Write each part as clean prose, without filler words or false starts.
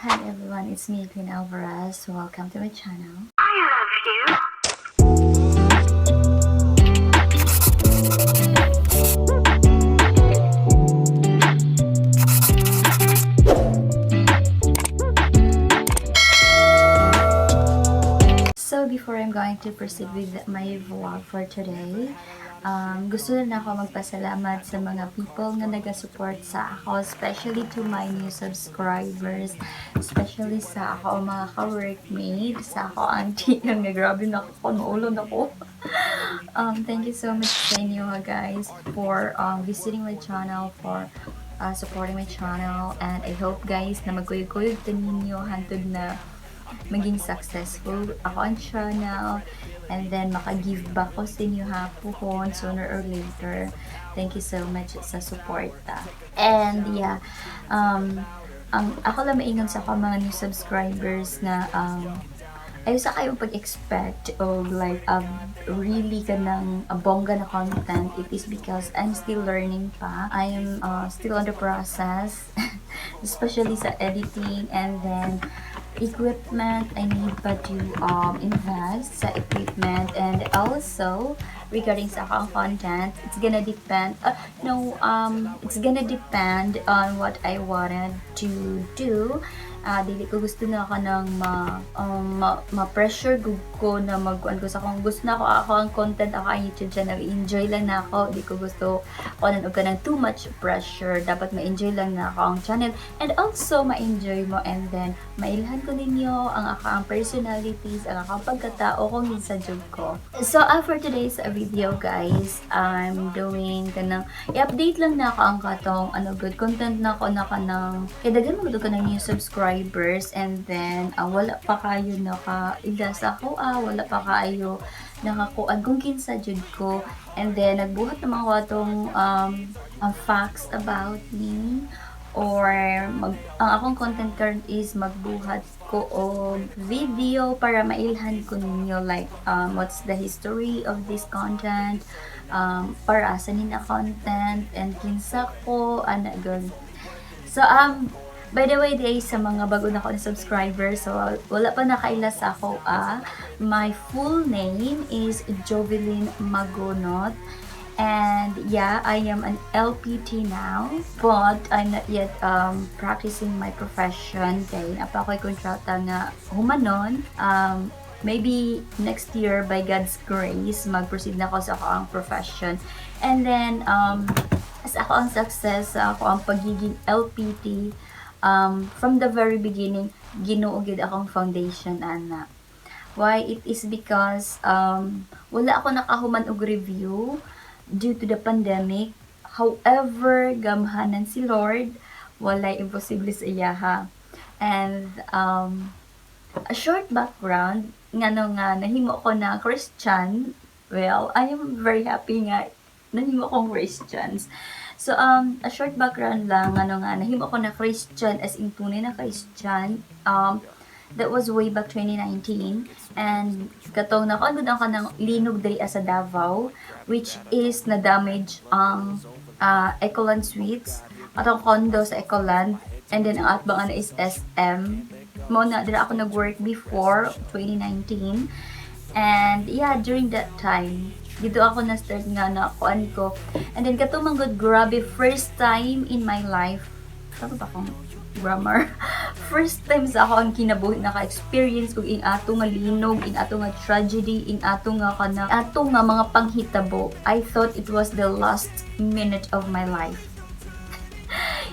Hi everyone, it's me, Queen Alvarez. Welcome to my channel. I love you. So before I'm going to proceed with my vlog for today, gusto na ako magpasalamat sa mga people nga nag-support sa ako, especially to my new subscribers, especially sa ako mga ka-workmate, sa ako auntie, nga grabe na ako, maulon ako. Thank you so much sa inyo, guys, for visiting my channel, for supporting my channel, and I hope, guys, na magkuyog-kuyog ta ninyo hantod na maging successful ako ang channel and then maka-give back ko sa inyo hapuhon sooner or later. Thank you so much sa suporta. And yeah, ang ako lang maingon sa ako mga new subscribers na ayaw sa kayo pag-expect of like really kanang bongga na content. It is because I'm still learning pa. I am still on the process, especially sa editing and then equipment. I need pa to invest sa equipment, and also regarding sa akong content, it's gonna depend no it's gonna depend on what I wanted to do. Dili ko gusto na ako ng ma-pressure gud ko na magkuan ko sa akong gusto na ako ako ang content, ako ang YouTube channel, enjoy lang na ako. Di ko gusto kuanan og kanang too much pressure. Dapat ma-enjoy lang na ako ang channel and also ma-enjoy mo and then mailhan ko ninyo ang ako ang personalities, ang akong pagkatao kung kinsa jud ko. So for today's video, guys, I'm doing kanang i-update lang na ako ang katong ano good content na ako na kanang kay daghan mo ka ng new subscribers and then wala pa kayo naka-ila sa ako, wala pa kayo nakakuan kung kinsa jud ko. And then nagbuhat naman ko atong facts about me or ang akong content current is magbuhat ko og video para mailhan ko ninyo like what's the history of this content, para asa ni na content and kinsa ko ana girl. So by the way, day sa mga bago na ko na subscriber, so wala pa nakaila sa ako, my full name is Jovelyn Magonot. And yeah, I am an LPT now, but I'm not yet practicing my profession kay naa pa ko'y kontrata nga humanon. Maybe next year, by God's grace, mag-proceed na ako sa ako ang profession. And then, as ako ang success sa ako ang pagiging LPT, from the very beginning, Ginoo gyud akong foundation ana. Why? It is because wala ako nakahuman og review due to the pandemic. However, gamhanan si Lord, walay imposible sa iyaha. And a short background, ngano nga nahimo ko na Christian. Well, I am very happy nga nahimo kong Christians. So, a short background lang, ano nga, nahimo ko na Christian, as in tunay na Christian. That was way back 2019. And katong nakuan ang kanang linog diri sa Davao, which is na-damage ang Ecoland Suites, atong condo sa Ecoland, and then ang atbang ana is SM. Mo na dira ako nag-work before 2019. And yeah, during that time, dito ako na-start nga na kuan ko. And then kato man gud, grabe, first time in my life. Tama ba akong grammar? First time sa ako ang kinabuhi naka-experience kog ing ato nga linog, ing ato nga tragedy, ing ato nga kana, ato nga mga panghitabo. I thought it was the last minute of my life.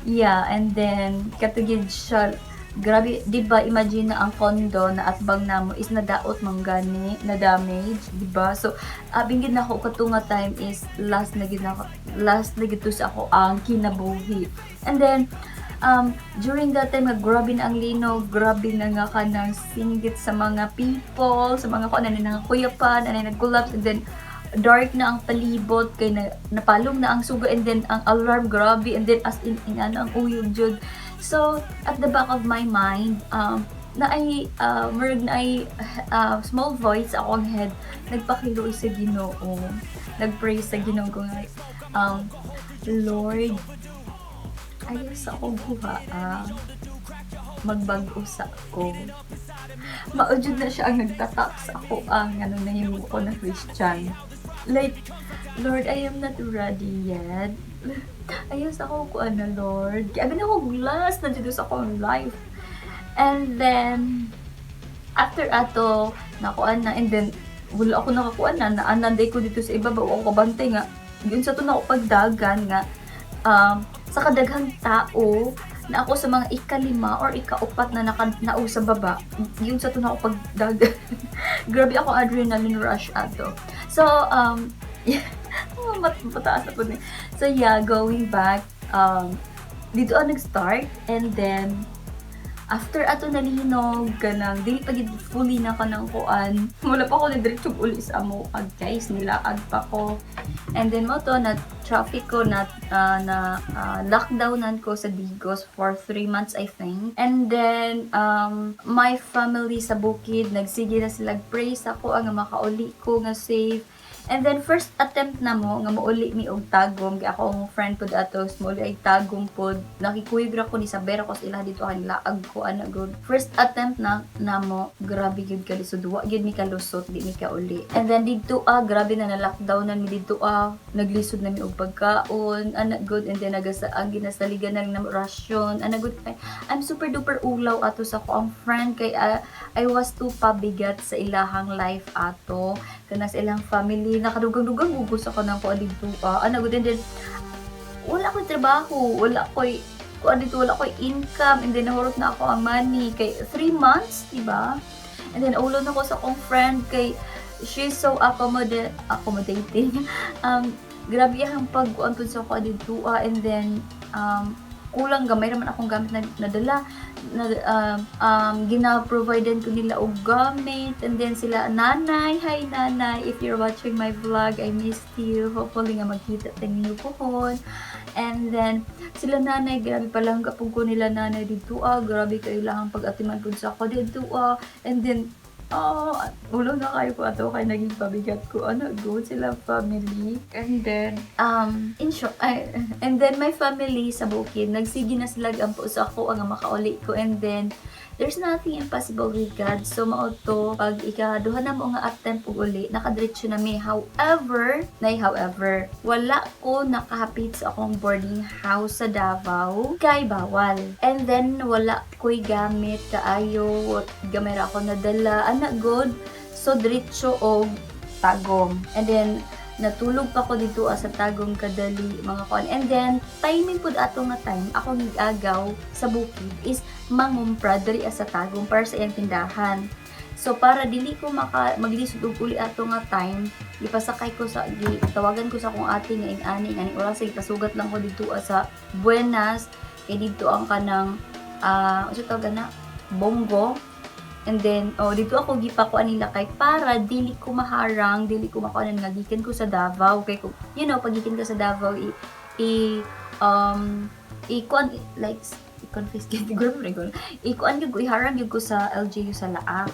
Yeah, and then kato gyud siya. Grabe, di ba, imagine na ang condo na atbang namo is nadaot man gani, na damage, di ba? So, abing gid nako kato nga time is last na gid nako, last na gid to sa ako ang kinabuhi. And then during that time nga grabe na ang linog, grabe na nga kanang singgit sa mga people, sa mga kuan na nga kuyapan, ana nag-collapse, and then dark na ang palibot kay na, napalong na ang suga, and then ang alarm, grabe, and then as in ano ang uyog jud. So at the back of my mind, na ay murag na ay small voice akong head nagpakiluoy sa Ginoo, nagpray sa Ginoo ko nga, "Lord, ayaw sa akong buha." Magbag-o sa ko. Mao jud na siya ang nagtatak sa ako ang ano, nahimo ko na Christian. Like, "Lord, I am not ready yet. Ayaw sa ako ko ano, Lord." Kaya abi ako glass na dito sa akong life. And then, after ato, nakuan na, and then, wala ako nakakuan na, naananday ko dito sa ibabaw, ako kabantay nga, yun sa to na ako pagdagan nga, sa kadaghang tao, na ako sa mga ikalima or ikaupat na naka, nao sa baba, yun sa to na ako pagdagan. Grabe ako adrenaline rush ato. So, yeah, mataas na po ni. So yeah, going back, dito ang nag-start, and then, after ato nalinog, kanang, dili pa gid fully na kanang kuan. Wala pa ako nadiretso uli sa amo. Guys, nilaag pa ko. And then mao to na traffic ko na na lockdownan ko sa Digos for 3 months, I think. And then my family sa bukid, nagsige na sila pray sa ako ang makauli ko nga safe. And then first attempt na mo nga mauli mi og Tagum kay akong friend pud ato mauli ay Tagum pod, nakikuyog ra ko ni Sabera ko sa ila dito kanila ag ko ana gud. First attempt na namo, grabe gyud kalisod, wa gyud mi kalusot, di mi kauli. And then didto grabe na na lockdown na mi didto, naglisod na mi og pagkaon ana gud, and then nagasa ang ginasaligan na lang na ration ana gud. Ay, I'm super duper ulaw ato sa ko ang friend kay I was too pabigat sa ilahang life ato kana sa ilang family, nakadugang-dugang ugos ako ng kuan didto ana gud. And then wala ko'y trabaho, wala ko'y kuan dito, wala ko'y income, and then nahurot na ako ang money kay 3 months, di ba? And then ulo na ko sa akong friend kay she's so accommodating. Grabe ang pagkuan pud sa ako didto and then kulang gamay raman akong gamit na nadala na gina-providean ko nila og gamit. And then sila nanay, hi nanay, if you're watching my vlog, I missed you. Hopefully nga magkita ta ninyo pohon. And then sila nanay, grabe palangga pud ko nila nanay didto grabe kayo lang ang pag-atiman pud sa ako didto. And then oh, ulo na kayo ko ato kay naging pabigat ko. Ano, good sila family. And then, in short, ay, and then my family sa bukid, nagsige na sila ampo sa ako ang makauli ko. And then, there's nothing impossible with God. So, mao to, pag ikaduha na mo nga attempt ug uli, nakadiretso na mi. However, nay however, wala ko nakahapit sa akong boarding house sa Davao kay bawal. And then, wala ko'y gamit kaayo, gamay ra ako nadala, ana good. So, diretso og Tagum. And then, natulog pa ko dito sa Tagum kadali mga kuan. And then, timing pud ato nga time, ako gigagaw sa bukid is mangumpra diri sa Tagum para sa iyang tindahan. So para dili ko maka maglisod og uli ato nga time, gipasakay ko sa gi, tawagan ko sa akong ate nga ing-ani nga ning oras gipasugat lang ko dito sa Buenas kay didto ang kanang unsa tawag na, Bongo. And then, oh, dito ako gipakuan nila kay para dili ko maharang, dili ko makuanan nga gikan ko sa Davao kay kung pag gikan ka sa Davao i i kuan, like i-confiscate siguro mo ko. I-kuan gyud ko, iharang gyud ko sa LGU sa Laak.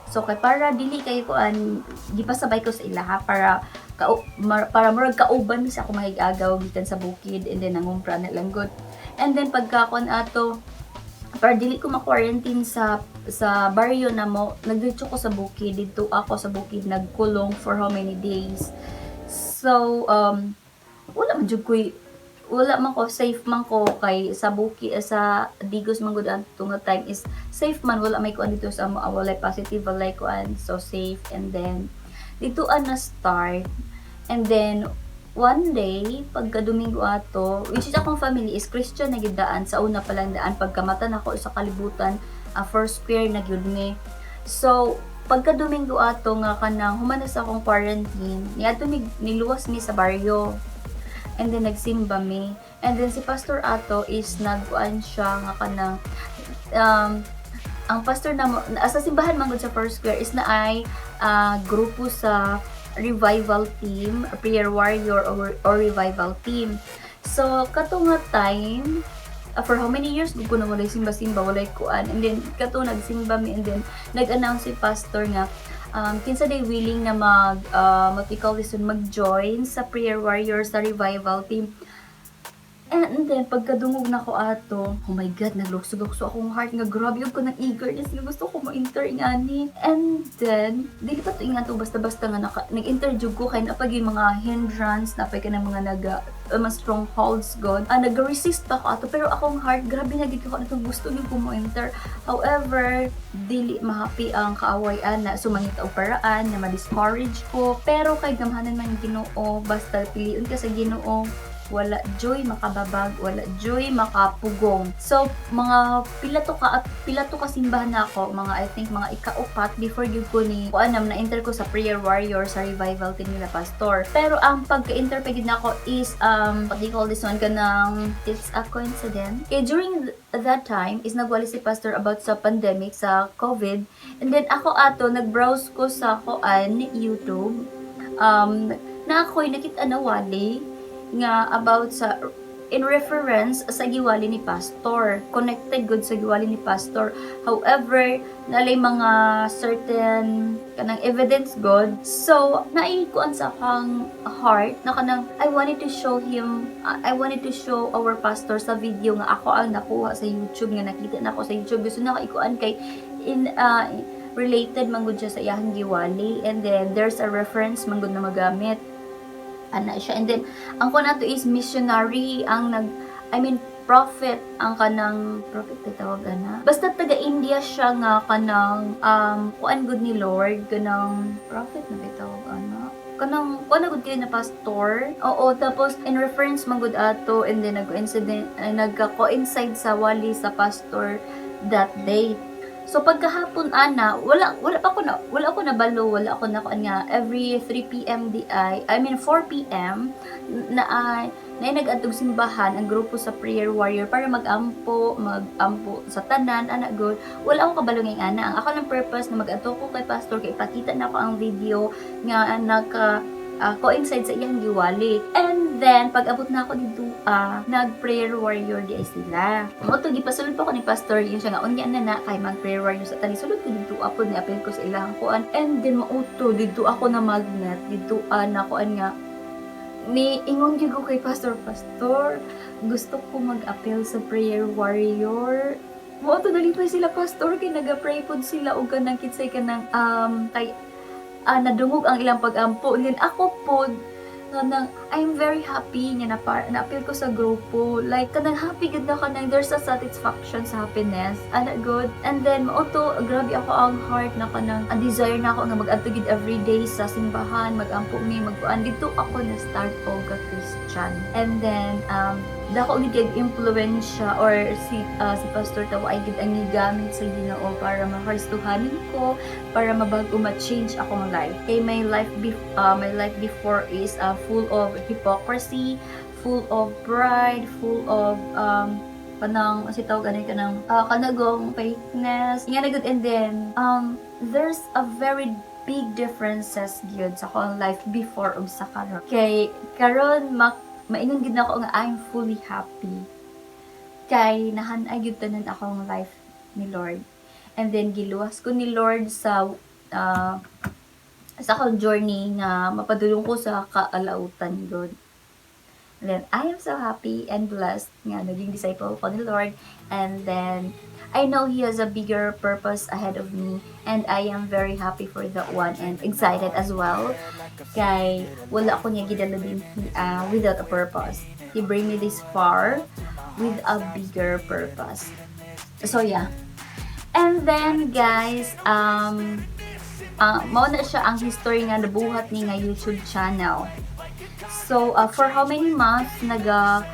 So kay para dili kay kuan, gipasabay ko sa ilaha para para murag kauban mi sa ako mahig-agaw gikan sa bukid and then nangumpra na lang gud. And then pagka kuan ato, para dili ko ma-quarantine sa baryo na mo, nagdiretso ko sa bukid. Didto ako sa bukid nagkulong for how many days. So, wala man jud ko'y, wala man ko, safe man ko kay sa bukid, sa Digos man gud ato nga time is safe man, wala may kuan dito sa amo, walay positive, walay kuan, so safe. And then dito an na start. And then one day, pagka Domingo ato, which is akong family is Christian na gyud daan sa una pa lang daan, pagkamata nako sa kalibutan, first square na gyud mi. So pagka Domingo ato nga kanang human na sa akong quarantine, niadto ni niluwas mi sa baryo. And then nagsimba mi. And then si pastor ato is nagkuan siya nga kanang ang pastor na sa simbahan man gud sa first square is na ay grupo sa revival team, prayer warrior or revival team. So kato nga time, for how many years gud ko na walay simba-simba, walay kuan. And then kato nagsimba mi and then nag-announce si pastor nga kinsa day willing na mag what we call this one, mag-join sa prayer warrior, sa revival team. And then, pagkadungog na ko ato, oh my God, naglukso-lukso akong heart nga grabe ko ng eagerness nga gusto ko mo-enter ngani. And then, dili pa to nga to basta-basta nga nag-enter jud ko kay napag yung mga hindrance, napay ka ng mga naga mga strongholds god. Nag-resist pa ko ato pero akong heart grabe na gid ko na gusto gyud ko mo-enter. However, dili mahappy ang kaaway ana, so mangita og paraan na ma-discourage ko. Pero kay gamhanan man Ginoo, basta piliun ka sa Ginoo, wala juy makababag, wala juy makapugong. So, mga pila to ka simbahan na ako, mga I think mga ikaupat before gyud ko ni kuan na enter ko sa prayer warrior sa revival team nila pastor. Pero ang pagka-enter pa gyud nako is what do you call this one, kanang it's a coincidence. Kay during that time is nagwali si pastor about sa pandemic sa COVID, and then ako ato nag-browse ko sa kuan YouTube na ako'y nakita na wali nga about sa in reference sa giwali ni pastor. Connected good sa giwali ni pastor. However, nalay mga certain kanang evidence god. So, naikuan sa akong heart na kanang I wanted to show him, I wanted to show our pastor sa video nga ako ang nakuha sa YouTube, nga nakita na ako sa YouTube. Gusto na ako ikuan kay in related man gud siya sa iyahang giwali, and then there's a reference man gud na magamit ana siya. And then ang kuan nato is missionary ang nag, I mean, prophet ang kanang prophet kay tawag ana, basta taga India siya nga kanang kuan gud ni Lord, kanang prophet na ba tawag ana, kanang kuan na gud kayo na pastor. Oo, tapos in reference man gud ato, and then nag-incident nagka-coincide sa wali sa pastor that day. So pagkahapon ana, wala pa ko na wala ako nabalo, wala ako na kuan nga every 3 PM di ay, I mean 4 PM na ay na nag-adtog simbahan ang grupo sa prayer warrior para magampo, magampo sa tanan ana good. Wala ako kabalo ng ana. Ang ako lang purpose na mag-adto ko kay pastor kay ipakita na ako ang video nga naka coincide sa iyang giwali. And then, pag abot na ako dito, nag-prayer warrior di ay sila. Mo to gipasulod pa ko ni pastor, yun siya nga, unya na na, kay mag-prayer warrior sa tali. Sulod ko dito, apod ni apil ko sa ilang kuan. And then, mauto, dito ako na magnet, dito na kuan nga, ni ingon gyud ko kay pastor, "Pastor, gusto ko mag-appeal sa prayer warrior." Mo to nalipay sila pastor kay naga-pray pod sila og kanang kinsay kanang kay nadungog ang ilang pag-ampo. And then ako pod kanang I'm very happy nga na na-appeal ko sa grupo. Like kanang happy gud na, kanang there's a satisfaction sa happiness. Ana good. And then mao to, grabe ako ang heart na kanang ang desire na ako nga mag-adto gid everyday sa simbahan, mag-ampo mi, magkuan. Dito ako na start og ka Christian. And then dako gid kay impluwensya or si Pastor Tawa ay gid ang gigamit sa Ginoo para makristohanin ko, para mabago, ma-change akong life. Kay my life before is full of hypocrisy, full of pride, full of kanang si tawag ani kanang kanagong fakeness. Nga na good, and then there's a very big differences gyud sa akong life before ug sa karon. Kay karon mak maingon gid nako nga I'm fully happy. Kay nahanay gyud tanan akong life ni Lord. And then giluwas ko ni Lord sa akong journey nga mapadulong ko sa kaalautan gud. And then I am so happy and blessed nga naging disciple ko ni Lord. And then I know He has a bigger purpose ahead of me, and I am very happy for that one and excited as well. Kay wala ko niya gidala din without a purpose. He bring me this far with a bigger purpose. So yeah. And then guys, mao na siya ang history nga nabuhat ni nga YouTube channel. So, for how many months naga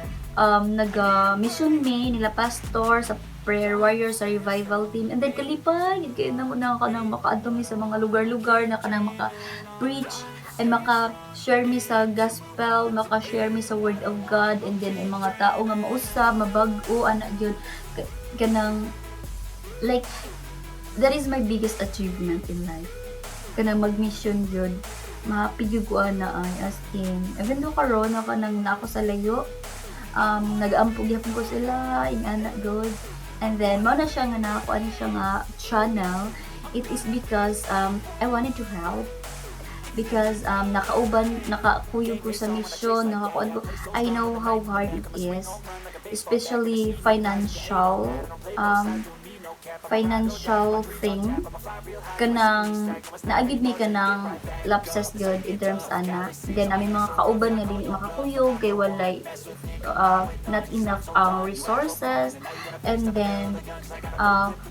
mission mi nila pastor sa prayer warrior sa revival team, and then kalipay gid kayo na mo na kanang makaadto mi sa mga lugar-lugar na kanang maka preach ay maka-share mi sa gospel, maka-share mi sa word of God, and then ang mga tao nga mausab, mabag-o ana gyud, kanang like that is my biggest achievement in life. Kanang mag-mission gyud, ma-happy gyud ko ana ay, as in even though karon ako nang na ako sa layo, nag-ampo gyapon ko sila ing ana good. And then mao na siya nga nako ano siya nga channel. It is because I wanted to help. Because nakauban, nakakuyog ko sa mission, nakakuan ko. I know how hard it is, especially financial thing. Kanang naagid mi kanang lapses gyud in terms ana. Then aming mga kauban nga dili makakuyog kay walay not enough ang resources. And then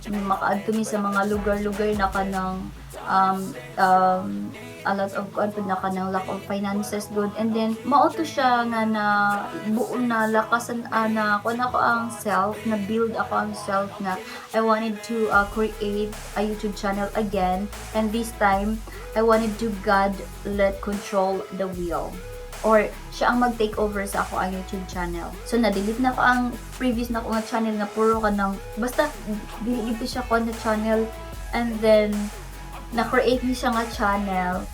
makaadto mi sa mga lugar-lugar na kanang a lot of kuan pud na kanang lack of finances good. And then mao to siya nga na buo na lakasan ana kuan ako ang self, na build ako ang self nga I wanted to create a YouTube channel again, and this time I wanted to God let control the wheel or siya ang mag-take over sa ako ang YouTube channel. So, na-delete na ko ang previous na ko nga channel nga puro ka ng, basta, dili gid siya ko na channel. And then, na-create ni siya nga channel.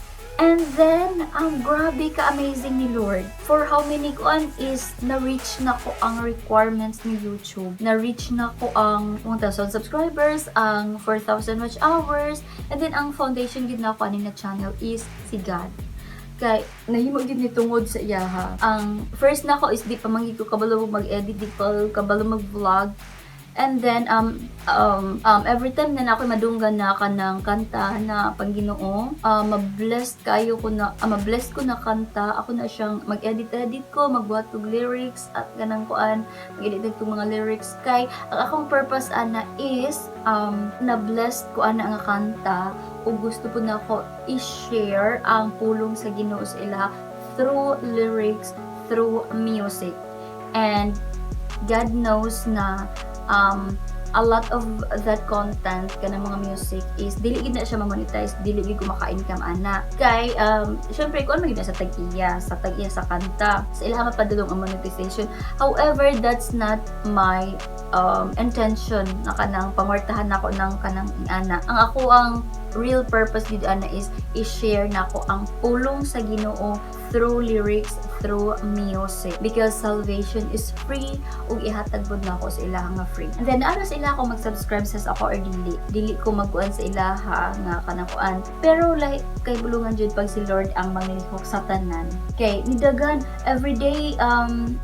And then, ang grabe ka-amazing ni Lord. For how many kuan is, na-reach na ko ang requirements ni YouTube. Na-reach na ko ang 1,000 subscribers, ang 4,000 watch hours, and then ang foundation gid na ko ani na channel is si God. Kay nahimo gid ni tungod sa iyaha. Ang first nako is di pa man gid ko kabalo mag-edit, di pa kabalo mag-vlog. And then every time na ako madunggan na kanang kanta na pangginoo, ma-blessed kayo ko na ma-blessed ko na kanta, ako na siyang mag-edit-edit ko, magbuhat og lyrics at ganang kuan, mag-edit og mga lyrics kay ang akong purpose ana is na-blessed ko ana nga kanta ug gusto po na ako i-share ang pulong sa Ginoo sa ila through lyrics, through music. And God knows na a lot of that content kanang mga music is dili gid na siya ma-monetize, dili gid ko maka-income ana. Kay syempre kuan man gid na sa tag-iya sa kanta. Sa ilaha mapadulong ang monetization. However, that's not my intention na kanang pangwartahan nako ng kanang ana. Ang ako ang real purpose gid ana is i-share nako ang pulong sa Ginoo through lyrics, through music. Because salvation is free ug ihatag pud nako sa ilaha nga free. And then ara sa ilaha ko mag-subscribe sa ako or dili. Dili ko magkuan sa ilaha nga kanang kuan. Pero lahi kay bulungan jud pag si Lord ang manglihok sa tanan. Kay nidagan everyday,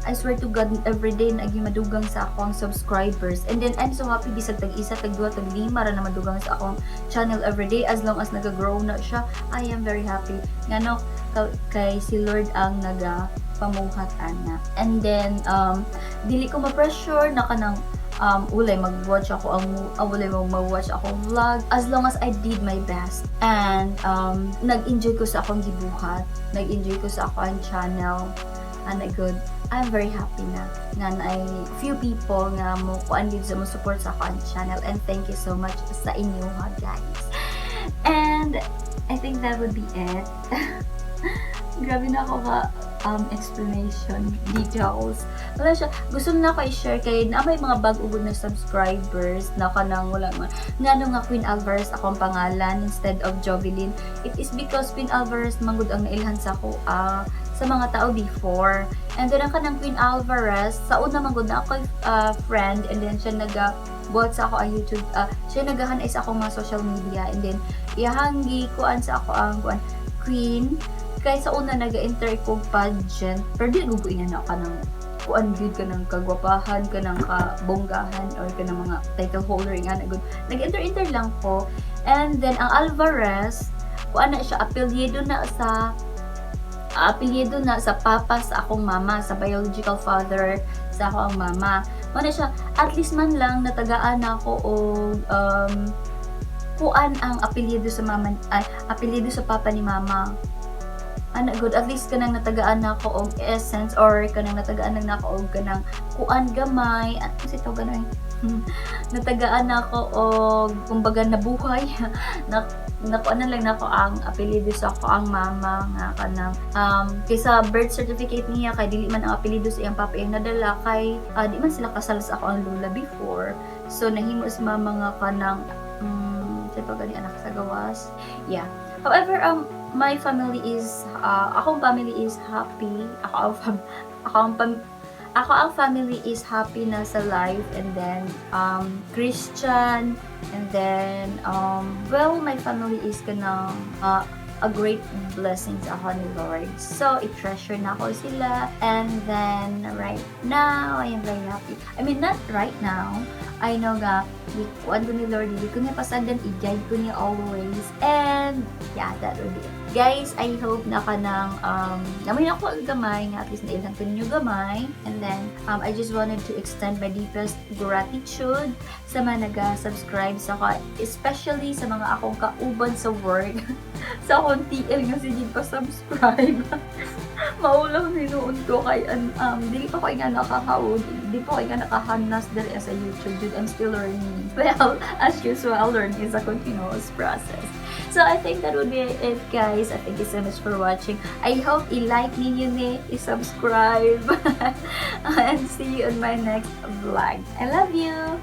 I swear to God, everyday nagi madugang sa akong subscribers. And then I'm so happy bisag tag isa, tag duha, tag lima ra na madugang sa akong channel everyday, as long as naga-grow na siya, I am very happy. Ngano kay si Lord ang naga pamuhat ana. And then dili ko ma-pressure na kanang ulay mag-watch ako ang ulay mag-watch ako vlog, as long as I did my best and nag-enjoy ko sa akong gibuhat, nag-enjoy ko sa akong channel and good, I'm very happy na nga naay few people nga mo kuan gid sa mo support sa akong channel, and thank you so much sa inyo ha, guys. And I think that would be it. Grabe na ako ka explanation details. Wala siya. Gusto na ako i-share kay na may mga bago na subscribers na kanang wala man. Ngano nga Queen Alvarez akong pangalan instead of Jovelyn? It is because Queen Alvarez manggod ang nailhan sa ako sa mga tao before. And then ang kanang Queen Alvarez, sa una manggod na ako friend, and then siya naga buhat sa ako ang YouTube, siya nagahanay sa akong mga social media, and then iyahang gikuan sa ako ang kuan Queen kay sa una naga-enter ko pageant, pero di ko na kanang kuan gyud, kanang kagwapahan, kanang kabonggahan or kanang mga title holder nga na gud. Nag-enter-enter lang ko. And then ang Alvarez, kuan na siya, apelyido na sa papa sa akong mama, sa biological father sa ako ang mama. Mao na siya, at least man lang natagaan na ako og kuan ang apelyido sa mama, ay, apelyido sa papa ni mama. Ana good, at least kanang natagaan na ako og essence or kanang natagaan na ako og kanang kuan gamay, at kasi tawag ano eh, natagaan na ako og kumbaga nabuhay na nakuha na lang nako ang apelyido sa ako ang mama nga kanang kaysa birth certificate niya, kay dili man ang apelyido sa iyang papa iyang nadala, kay di man sila kasal sa ako ang lola before. So nahimo si mama nga kanang sa gani anak sa gawas. Yeah, however, my family is akong family is happy. Ako ang family is happy na sa life, and then Christian, and then well, my family is kanang a great blessing sa ako ni Lord. So, i-treasure nako sila. And then, right now, I am very happy. I mean, not right now. I know nga, kuan ko ni Lord, dili ko niya pasagdan, i-guide ko niya always. And, yeah, that would be it. Guys, I hope na kanang, namoy ako ang gamay, nga at least nailhan ko ninyo gamay. And then, I just wanted to extend my deepest gratitude sa mga naga-subscribe sa ako, especially sa mga akong kauban sa work, sa akong TL nga sige pa subscribe. Maulaw hinuon ko kay dili pa ko nga nakakawog, di pa ko nga nakahanas diri sa YouTube jud. I'm still learning. Well, as usual, learning is a continuous process. So I think that would be it, guys. I thank you so much for watching. I hope i-like ninyo ni, i-subscribe, and see you on my next vlog. I love you.